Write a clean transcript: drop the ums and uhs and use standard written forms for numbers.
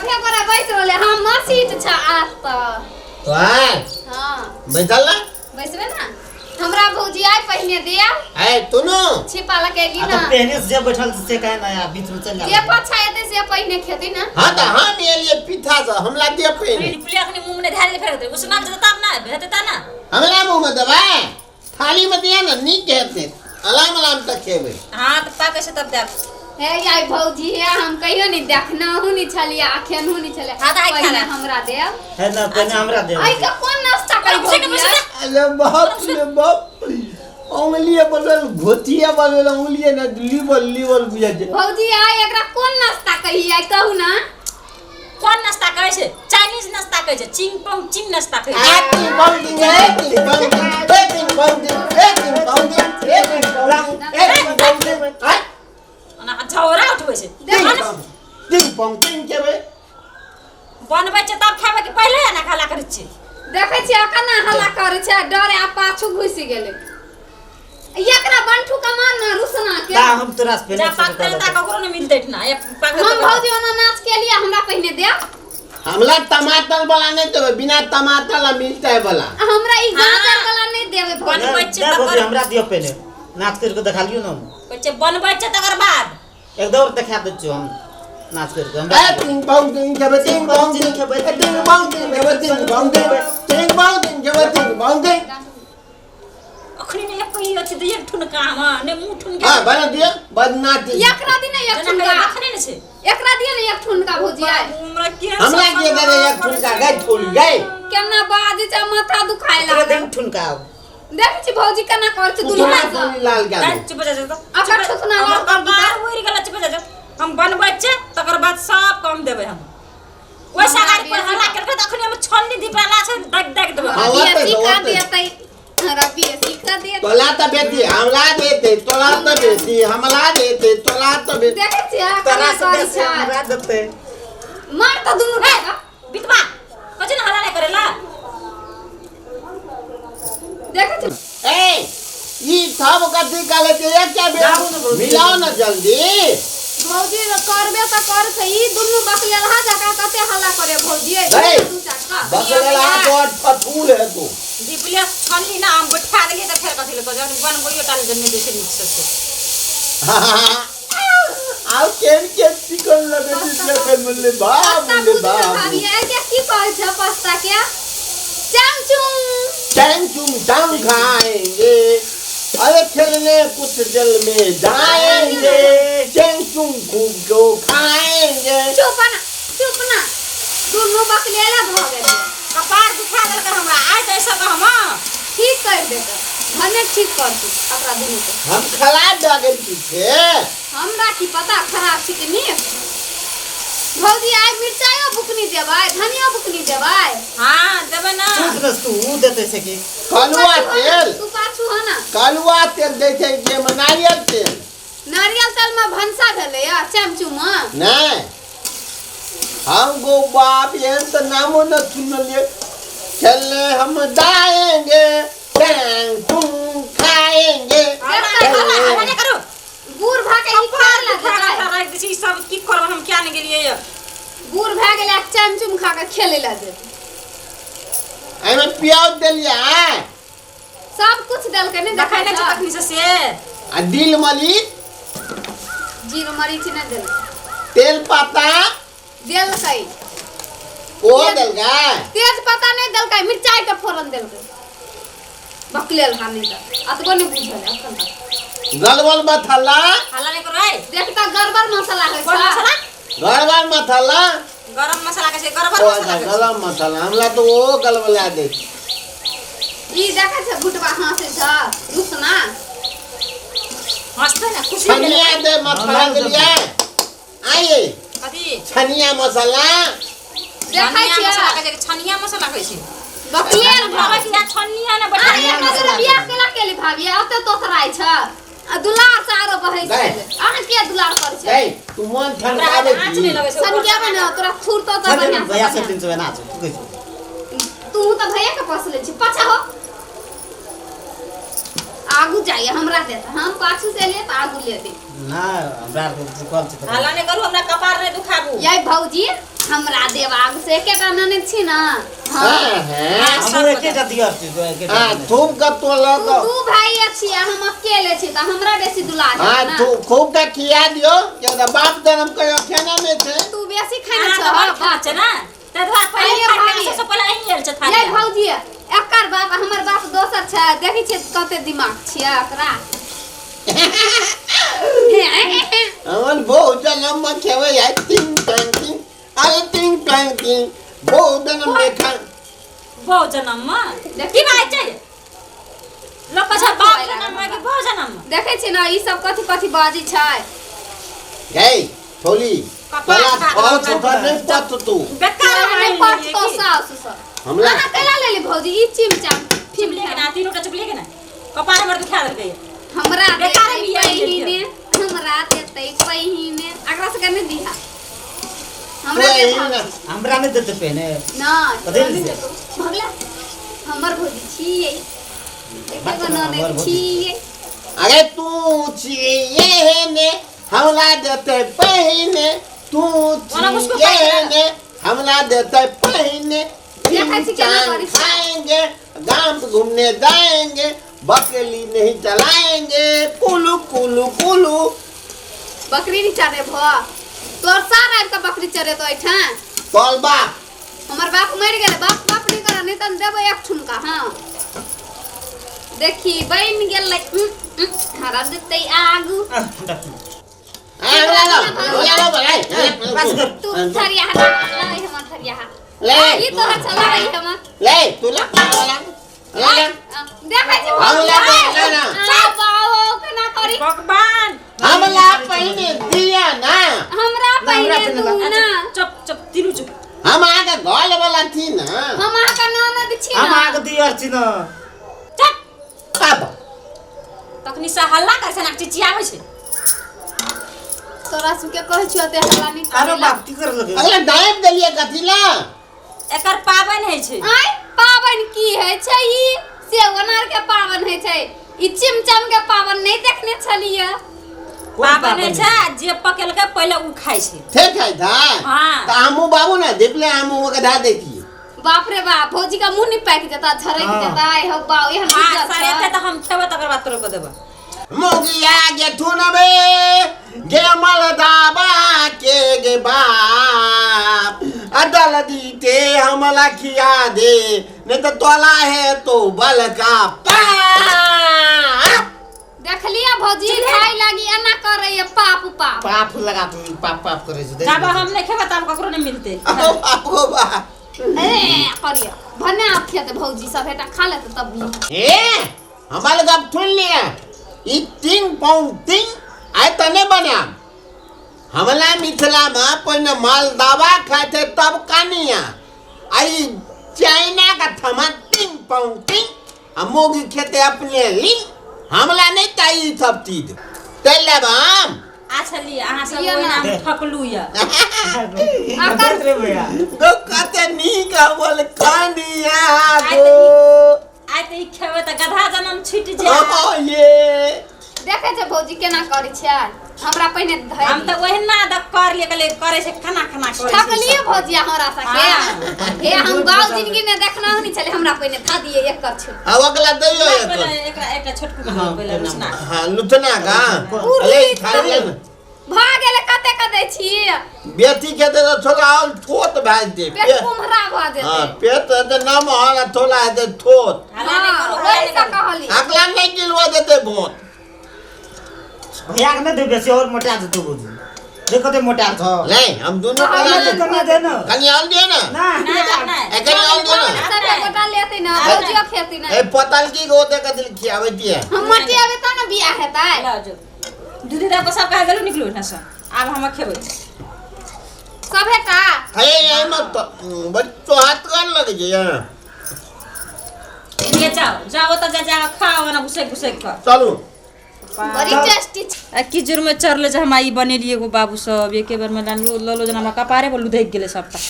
आधे गोरा बैस रहले हमर सीट छ आत तऽ। तो आय। हाँ। बैठल ना। बैसबे ना हमरा भौजी आइ पहिने दिया। ए तुनु छिपा लके एली आ ना। तऽ पहने से जे बैठल छै से काहे ना बीच में चल जे जा। पाछा एतै से पहिने खेती ना। हाँ तो हम एलिए पीठा से हमला दे पहिने। पुलिया अखनी मुंह में धैल फेर देते उसना में तब ना हेतै ता ना। हमरा मुंह में देबै थाली में दिया ना नीक हेतै अलाम अलाम तक खेबै। हां त पाकै छै तब देब। हे याई भौजी हे हम कहियो नहीं देखनहु नहीं छलिए आखेनहु नहीं छलिए। हाँ, तऽ आइ खा पहिने ले। हमरा देब। है ना पहिने हमरा देब। आइ के कोन नाश्ता करी घुसे के भौजी? घुसे के। अरे बाप रे बाप उंगलिए बदल घोतिया बदल उंगलिए ना लीबल लीबल बुझा छै। भौजी आइ एकरा कोन नाश्ता कही आइ कहू ना। कोन नाश्ता कहै छै? चाइनीज नाश्ता कहै छै, चिंग पोंग चिंग नाश्ता कहै छै। ए टिंग बोंग टिंग, ए टिंग बोंग टिंग, ए टिंग बोंग टिंग, ए टिंग बोंग टिंग, ए टिंग बोंग टिंग, ए टिंग बोंग टिंग, आय। ओना झौरा उठबै छै। टिंग बोंग, टिंग बोंग टिंग खेबै। बनबै छै तब खेबै कि पहिले एना हल्ला करै छियै? देखै छियै केना हल्ला करै छै, डरे आ पाछू घुसि गेलै। एकरा बंठू कमा ना रुसना के। ता हम तोरा से पहने जा से पाकतै कहलक। ता ककरो नहि मिलतै ना। एक पाकतै हम तऽ भौजी ओना नाच के लिए हमरा पहिने देब। हमला टमाटर वाला नहीं देबै, बिना टमाटर ला मिरचाई वाला। हमरा ई हाँ। गाजर वाला नहीं देबै भौजी। बनबै छै दे भौजी तकर हमरा दियौ पहले नाच करि के देखा लियौ ना हम। कहै छै बनबै छै तकर बाद। एक दौर देखा दै छियौ हम नाच करि के हमरा। ए टिंग बोंग टिंग खेबै, टिंग बोंग टिंग खेबै, ए टिंग बोंग टिंग खेबै, टिंग बोंग टिंग, टिंग बोंग टिंग खेबै, टिंग बोंग टिंग। अखनी ने एक ई अथी दिए ठुनका हम ने मुंह ठुनके। हां बना दिए बदनाती। एकरा दी ने एक जेना ठुनका। कहियो देखने ने छै। एकरा दिए ने एक ठुनका भौजी आइ। हमरा के हमरा के दे एक ठुनका गई थोड़ी गई। केना बाजै छै माथा दुखाय तोरा लागल। देम ठुनका। देखै छी भौजी केना करै छै दुनू थुना हाथ सँ। थोड़ी लाल के दे। चुप जा जा। अकर थुथुना लाल कर दितै। कपार उड़ि गेल चुप जा जा। हम बनबै छै तकर बाद सब कम देबै हम। ओइसा गाड़ी पर हल्ला करके त अखनी हम छन्नी दीपला छै दाग दाग देबै। हाँ, ओतै बेसी से, का ओतै। देतै। हमरा बेसी का देतै। तोला त बेटी हमला देते, तोला त बेटी हमला देते, तोला त बेटी। देखै छियै तोरा केना से करै बेसी छै। हमरा देतै। मार त दुनू टाका। बितवा कथी ने हल्ला नहि करेला। देखै छी। ए ई सब कथी कहले छै एकटा बेर जाबू ने भौजी। मिलाओ ना जल्दी। भौजी करबे त कर छै ई दुनू बकलेलहा जकाँ कते हल्ला करे भौजी। गई। दू चाका। बकलेलहा तो फटूल है तू। दीपलिया छन्नी ना हम बैठा देलियै त फेर कथी लए कहै छै बनबैयो टाल जन्ने दै छै नीक से से। आउ केन केन चिकन लगे छै देखे मिलले बाप पास्ता रे बुझल बाप। भाभी के की कहै छै पास्ता के? चमचुम चमचुम चम खाएंगे, अरे खेलने कुछ जल में जाएंगे, चमचुम खूब जो खाएंगे। चुप ना चुप ना दुनू बकलेला भऽ गेलै। कपार दुखा देलकै हमरा आइ तऽ सब हम ठीक कर देतै भने ठीक कर तू अपना दुनू के। हम खराब भऽ गेल की छै? हमरा की पता खराब छै कि नीक। भौजी आइ मिरचाइयो बुकनी देबै धनियो बुकनी देबै। हाँ देबै ना। चुप रह तू उ देतै से की? कलुआ तेल। तू पाछू हो ना। कलुआ तेल दै छै जे में नारियल तेल। नारियल तेल में भनसा भेलै या चमचुम? नहीं हम गो बाप एहन तऽ नामो न सुनलियै। खेलने हम जाएंगे टैंग टूंग खाएंगे। हल्ला नहि करू। बूढ़ भऽ के ई कपार खेल दुखा देतै। के राखि दै छै ई सब की करब हम किया नहि गेलियै यऽ। बूढ़ भए गेलै चमचुम खा के खेलै लए देतै। एहिमे प्याज देलियै आँय? सब कुछ देलकै नहि देखै देखै नहि छै छै तखनी से से। आ दिल मरीच? जीरो मरीच नहि देलकै। तेल पत्ता? देलकै। ओहो देलकै? तेज पत्ता नहि देलकै, मिरचाई के फोरन देलकै। बकलेल हा नहि तऽ अतबो नहि बुझल अखन तक। गड़बड़ मसाला? हल्ला नहि करू ऐ। देखता गड़बड़ मसाला होइ कोन छै। मसाला? गड़बड़ मसाला? गरम मसाला कहै छै, गड़बड़ ओ मसाला अच्छा, कहै छै। गरम मसाला हमरा तऽ ओहो गड़बड़ा दै छै। ई देखै छै भुटबा हँसै छै रुसना। हँसतै ने खुशी भेलै। छनिया दे मसाला देलियै आइए। कथी? छनिया मसाला। देखै छनिया छियै मसाला कहै छै, छनिया मसाला कहै छै। बकलेल भाबै छै, छनिया ने बैठा अरे एकरा जरा बियाह केला केली भाभी ओते तोतराइ छै आ दुलार से आरो बहै छै। गई। अहाँ किया दुलार करै छै? गई, तू मन हमरा ठनकाबै आँच नहि छी। लगै छै। सनकेबै ने तोरा थुरतो तऽ बढ़िआँ से भैया से बढ़िआँ। तीन सौ नाच तू कहै छै। तू तऽ भैया के पोसले छी पाछा हो आगू जाइए हमरा देता हम पाछू से लिए तऽ आगू लेबै। ना हमरा आर के झुकल छै। हल्ला नहि करू हमरा कपार नहि दुखाबू। यै भौजी हमरा देब आगू से एकेटा ननद छी ना। हाँ। हां। हमरो एकेटा दियर छी, एकेटा। हां, खूब का तोला तू तो दू भाई छी आ हम अकेले छी त हमरा बेसी दुलार हां है ना। तू खूब का खिया दियो के तो बाप जन्म के खाना में छे। तू बेसी खाने अहाँ छह तऽ बड़ बाप। खाना छै ना, ताहि दुआरे पहिले आइए खाइ भाभी। के सबसँ पहिले अहीं आयल छै ये थाली। भौजी, एकर बाप आ हमर बाप दोसर छै, देखै छियै कते दिमाग छियै एकरा। हमर बहु जन्म में खेवे है तीन टाइम तीन, अरे तीन टाइम तीन बहु जन्म में खा। बहु जन्म में की बात छै? लोक कहै छै बाप जन्म में कि बहु जन्म में? देखै छी ना ई सब कथी कथी बाजै छै। गई थोली कपार तोला खा बहुत कऽ छोटा नहीं पत तू बेकार तोरा हम नहि आनि पटतो लेलियै की? सासु सब। हमला अहाँ कैला लेली भौजी ई चिमचा? चुपली के ना, तीनू टा चुपली के ना, कपार हमर दुखा देलकै। हमरा बेकार देतै बियाह पहिने, हमरा देतै पहिने, एकरा सबके नहि दिहा। हमरा तू दे एही भौजी। ना। हमरा नहि देतै पहिने। नहि। कथी लए देतै? भगला हमर भौजी छियै, एके गो हमर ननद भौजी। छियै। अरे तू छिये ने हमला देते पहिने, तू ओना मुझको छिये पहिने। ने हमला देते पहिने। देखै छी केना चांद करै छै। खाएंगे, गांव घूमने जाएंगे, बकरी नहीं चलाएंगे, कुलू कुलू कुलू। बकरी नहि चरे भ तोर सार आबि कऽ बकरी चरेतो एहिठाम। तोल बाप। हमर बाप मरि गेलै, बाप बाप नहि करऽ, नहि तऽ देबै एक ठुनका। हाँ देखी बनि गेलै। हमरा देतै आगू। हमरा लो, हमरा लो भाई। तू थरिया लाई, हमर थरिया ले। ई तोहर चला हमर। ले तू ला ला ला। देखै छी। हम ला दे, ना, ना। आ बाओ केना करी। भगवान हमला पहिने दिया ना। हमरा हमरा पहिने पहिने दू ना। चुप चुप, तीनू चुप। हम आके घर वाला थी ना। हम अहाँके ननद छी हम ना। अहाँके दियर छी ना। चुप। अब तखनी से हल्ला करै छै ना, चिचियाबै छै। तोरा सबके कहै छियौ ते हल्ला नहि अरे करै ला। बाप की कर लगे? अगला दाइब देलिए कथी ला? एकर पाबनि होइ छै। आय पाबनि की होइ छै? ई सेब अनार के पाबनि होइ छै, ई चिमचम के पाबनि नहि देखने छलियै। पाबनि होइ छै आ जे पकेलकै पहिले उ खाइ छै। थे खाइ था। हाँ। तो हमू बाबू ना दिपले हमू के धा देती। बाप रे बाप, भौजी का मुंह नहीं पाकि जेता, झरकि हाँ। जेता। आय हो बाऊ, एहन हाँ बुझल सर, एते छै। तऽ हम खेबै तकर बाद तोरो के देबै। मोगिया गे थुनबे गे मलदाबा के गे बाप अदल दीते हमला खिया दे, नहीं तो तोला है तो बल का पाप। देखलियै भौजी खाइ लागी एना करैया पाप पाप। पाप लगा तू पाप पाप करे छै। जब हम नहि खेबै तब ककरो नहि मिलतै। ओ बाप गो बाप। ए करिया भने आप खेते भौजी सब हेटा खा लेते तब भी। ए हमारे गप सुन लिया, ई 3 पाउंड 3 आय तने बना। हमला मिथिला में पहिने मालदावा खाए थे तब कानिया, आई चाइना का थमा 3 पाउंड 3 आ मोगी खेते अपने लिंग। हमला नहीं चाहिए सब चीज ते लेब हम। अच्छा लिअ, अहाँ सब लिअ ना। ओहिना हम ठकलू यऽ। रे भैया गो कते नीक बोल कानिया गो। आइ तऽ ई खेबै तऽ गधा जनम छुटि जायत। ओ ये देखै छै भौजी केना करै छै, हमरा पहिने धरि। हम तऽ ओहिना दऽ कर लिअ, कहलियै करै छै खाना खाना करै छै। ठकलियै भौजी हमरा सबके। हाँ। हे हम गाँव जिंदगी में देखना नहीं छलै, हमरा पहिने था दिए एक कर छु। आ ओकरा दैयो पहिले एक। एकरा एकटा छोटकू हाँ, पहिले रुसना। हाँ लुटना का अरे खा ले ना। भऽ गेलै, कते कते छी। बेटी के दे तो थोड़ा और थोत भेज दे। पेट कुम्हरा भऽ जेतै। हाँ पेट तो नम हल थोड़ा है थोत। हल्ला नहि हाँ, करू, हल्ला ओहि नहि से करू। कहली। अगला नहीं गिलवा देते भोट। भैया के नहि दे बेसी और मोटा जेतौ भौजी। देखो ते मोटा छौ। नहीं हम दोनों हाँ, को कनिया दे, कनिया दे ना। कनिया और दे ना। ना। नहि, नहि। ए कनिया और दे ना। सब गोटा लेतै ना, भौजियो खेतै ना। ए पताल की गो दे कदिल खियाबै दिए। हम मोटियाबै तब ने बियाह हेतै। लऽ जो दीदी दऽ कऽ सब कहि देलू, निकलू एहिठामसँ, आब हम खेबै। सभे का अरे ये मत बड़ी चोहात कर लगे जे यहाँ। ले जाओ जाओ तऽ जा जा खाओ ना घुसैक घुसैक कऽ। चलू। बड़ी टेस्टी छै। आ की जुर्म चढ़ले जे हमरा ई बनेलियै गो बाबू सब एके बेरमे ललो जेना हमरा कपारे पर लुधकि गेलै सबटा।